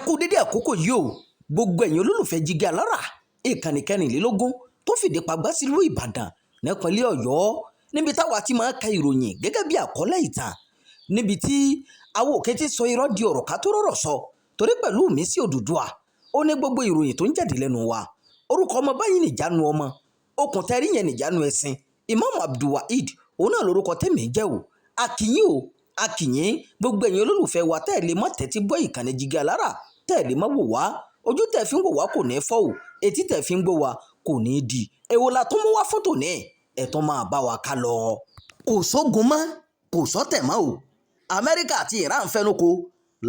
Kú dédé àkókò yìí o, gbogbo ẹ̀yin olólùfẹ́ Jígí Alára, ìkànnì 24 tó fìdí pagbá sílùú Ìbàdàn nípínlẹ̀ Ọ̀yọ́, níbi táwa ti máa ń ka ìròyìn gẹ́gẹ́ bí àkọlé ìtàn, níbi tí àwọn òkè ti sọ irọ́ di ọ̀rọ̀ ká tó rọ̀rọ̀ sọ, torí pẹ̀lú mi sí Odùduwà ó ní gbogbo ìròyìn tó ń jáde lẹ́nu wa. Orúkọ ọmọ báyìí nìjánu ọmọ okùn tẹ́rí yẹn nìjánu ẹ̀sìn. Imam Abdulwaheed òun náà lórúkọ tèmi jẹ́ o. Akínyìn o, akínyìn gbogbo ẹ̀yin olólùfẹ́ wa tẹ́ ẹ̀ lè mọ́ tẹ́tí gbọ́ ìkànnì Jígí Alára, tẹ́ ẹ̀ lè mọ́ wò wá. Ojú tẹ́ fi ń wò wá kò ní fọ́ o, etí tẹ́ fi ń gbọ́ wá kò ní di. Èwo la tún mú wá fún tòní? Ẹ̀ tún máa bá wa ká lọ. Kò sógun mọ́, kò sọ́tẹ̀ mọ́ o. Amẹ́ríkà àti Iran fẹnukò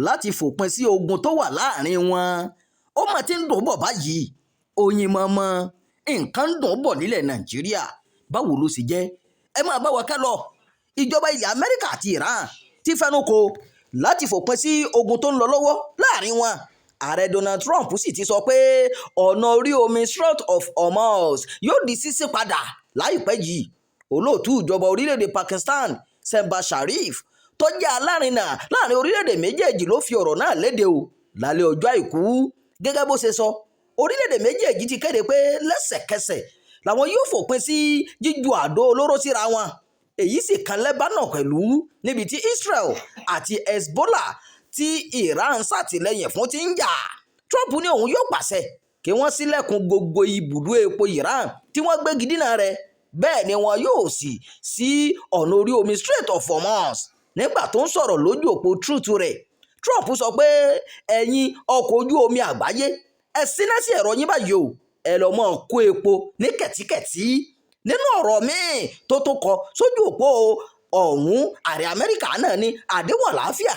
láti fòpin sí ogun tó wà láàrin wọn. Ó mà ti ń dùn bọ̀ báyìí, oyin mọ́mọ́ nǹkan ń dùn bọ̀ nílẹ̀ Nàìjíríà. Báwo ló sì jẹ́? Ẹ máa bá wa ká lọ. Ìjọba ilẹ̀ Amẹ́ríkà àti Iran ti fẹnukò láti fòpin sí ogun tó ń lọ lọ́wọ́ láàrin wọn. Ààrẹ Donald Trump sì ti sọ pé ọ̀nà orí omi Strait of Hormuz yóò di ṣíṣí padà láìpẹ́ yìí. Olóòtú ìjọba orílẹ̀-èdè Pakistan, Shehbaz Sharif, tó jẹ́ alárinà láàrin orílẹ̀-èdè méjèèjì, ló fi ọ̀rọ̀ náà léde o lálẹ́ ọjọ́ Àìkú. Gẹ́gẹ́ bó ṣe sọ, orílẹ̀-èdè méjèèjì ti kéde pé lẹ́sẹ̀kẹsẹ̀ làwọn yóò fòpin sí jíju àdó olóró síra wọn. Èyí sì kan Lebanon pẹ̀lú, níbi tí Israel àti Hezbollah tí Iran ṣàtìlẹ́yìn fún ti ń jà. Trump ní òun yóò pàṣẹ kí wọ́n ṣílẹ̀kùn gbogbo ibùdó epo Iran tí wọ́n gbégi dínà rẹ̀, bẹ́ẹ̀ ni wọn yóò sì ṣí ọ̀nà orí omi Strait of Hormuz. Nígbà tó ń sọ̀rọ̀ lójú òpó Truth rẹ̀, Trump sọ pé ẹ̀yin ọkọ̀ ojú omi àgbáyé, ẹ síná sí ẹ̀rọ yín báyìí o, ẹ lọ́ mọ́ kó epo ní kẹ̀tíkẹ̀tí. Nínú ọ̀rọ̀ míì tó tún kọ sójú òpó ọ̀hún, ààrẹ Amẹ́ríkà náà ní àdéhùn àlàáfíà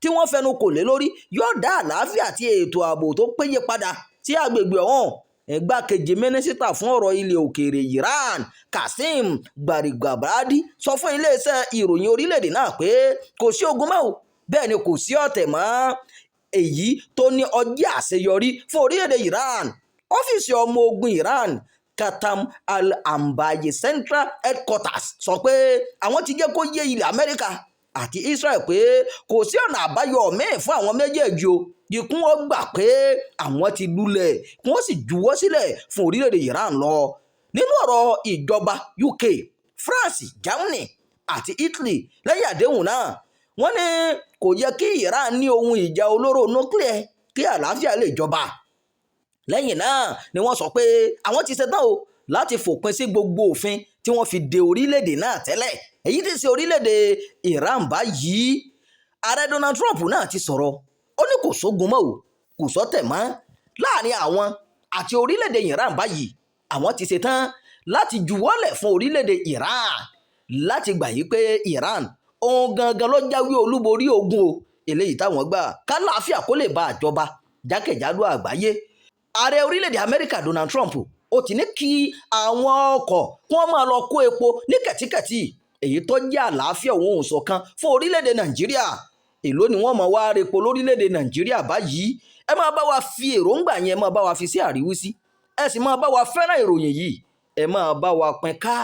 tí wọ́n fẹnu kò lé lórí yóò dá àlàáfíà àti ètò ààbò tó péye padà sí agbègbè ọ̀hún. Igbákejì mínísítà fún ọ̀rọ̀ ilẹ̀ òkèèrè Iran, Kazeem Gharibabadi, sọ fún iléeṣẹ́ ìròyìn orílẹ̀-èdè náà pé kò sí ogun mọ́ o, bẹ́ẹ̀ ni kò sí ọ̀tẹ̀ mọ́, èyí tó ní ọjọ́ àṣeyọrí fún orílẹ̀-èdè Iran. Ọ́fíìsì ọmọ ogun Iran, Khatam al-Anbiya Central Headquarters, sọ pé àwọn ti jẹ́ kó yé ilẹ̀ Amẹ́ríkà àti Israel pé kò sí ọ̀nà àbáyọ míì fún àwọn méjèèjì o kí wọ́n gbà pé àwọn ti lulẹ̀, kí wọ́n sì juwọ́ sílẹ̀ fún orílẹ̀-èdè Iran lọ. Nínú ọ̀rọ̀ ìjọba UK, France, Germany àti Italy lẹ́yìn àdéhùn náà, wọ́n ní kò yẹ kí Iran ní ohun ìjà olóró nuclear kí àlàáfíà lè jọba. Lẹ́yìn náà ni wọ́n sọ pé àwọn ti ṣetán o láti fòpin sí gbogbo òfin tí wọ́n fi de orílẹ̀-èdè náà tẹ́lẹ̀, èyí tí í ṣe orílẹ̀-èdè Iran báyìí. Ààrẹ Donald Trump náà ti sọ̀rọ̀, ó ní kò sógun mọ́ o, kò sọ́tẹ̀ mọ́ láàrin àwọn àti orílẹ̀-èdè Iran báyìí. Àwọn ti ṣetán láti juwọ́lẹ̀ fún orílẹ̀-èdè Iran, láti gbà yí pé Iran òun gangan ló jáwé olúborí ogun o, eléyìí táwọn gbà kálàáfíà kó lè bá àjọba jákèjádò àgbáyé. Ààrẹ orílẹ̀-èdè Amẹ́ríkà Donald Trump ó ti ní kí àwọn ọkọ̀ kí wọ́n máa lọ kó epo ní kẹ̀tíkẹ̀tí, èyí tó jẹ́ àlàáfíà òun òṣọ̀kan fún orílẹ̀-èdè Nàìjíríà. Èló ni wọ́n máa wá repo lórílẹ̀-èdè Nàìjíríà báyìí? Ẹ máa bá wa fi èròǹgbà yẹn, máa bá wa fi sí àríwísí, ẹ sì máa bá wa fẹ́ràn ìròyìn yìí, ẹ máa bá wa pín ká.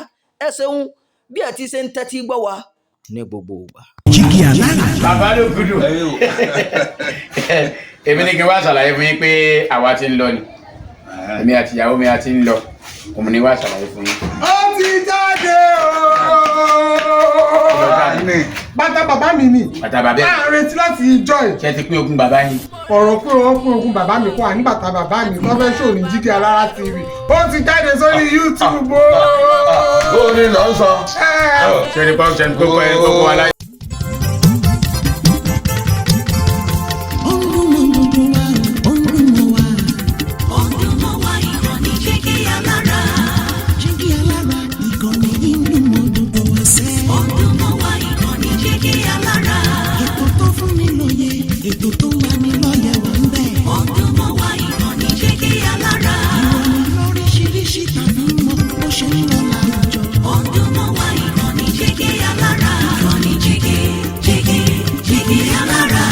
Ẹ ṣeun bí ẹ ti ṣe ń tẹ́tí gbọ́ wa ní gbogbo ìgbà. Jígí Alára. Bàbá ló gudu. Èmi ní kí n wá ṣàlàyé fún yín pé àwa ti ń lọ ni, èmi àti ìyàwó mi a ti ń lọ. Òun ni wá ṣàlàyé fún yín. Ó ti jáde ooo. Bàtà bàbá mi ni. Bàtà bàbá ẹ̀. À ń retí láti ìjọ ẹ̀. Ṣé ti pín ogún bàbá yín? Ọ̀rọ̀ pé wọ́n pín ogún bàbá mi kọ́, àní bàtà bàbá mi tó fẹ́ ṣò ní Jígí Alára TV, ó ti jáde sórí YouTube ooo. Ó ní lọ sọ. Ṣé ní pọ́n ṣe ní kókó ẹ̀ kókó aláyé. Ó ń dún mọ́ gbogbo wa, ó ń dún mọ́ wa. Ó ń dún mọ́ wa, ìkànnì Jígí Alára. Jígí Alára, ìkànnì yìí ń dún mọ́ gbogbo wa sẹ́. Ó ń dún mọ́ wa, ìkànnì Jígí Alára. Ètò tó fún ni lóye, ètò tó ń lani lọ́yẹ̀ wà ń bẹ̀. Ó ń dún mọ́ wa, ìkànnì Jígí Alára. Ìròyìn lóríṣiríṣi tàbí mọ bó ṣe ń lọ láwùjọ. Ó ń dún mọ́ wa, ìkànnì Jígí Alára. Ìkànnì Jígí Jígí Jígí Alára.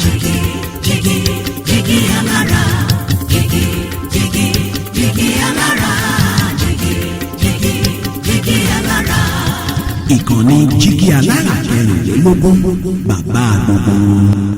Jígí Jígí Jígí Alára. Jígí Jígí Jígí Alára. Jígí Jígí Jígí Alára. Ìkànnì Jígí Alára 24, bàbá gbogbo wọn.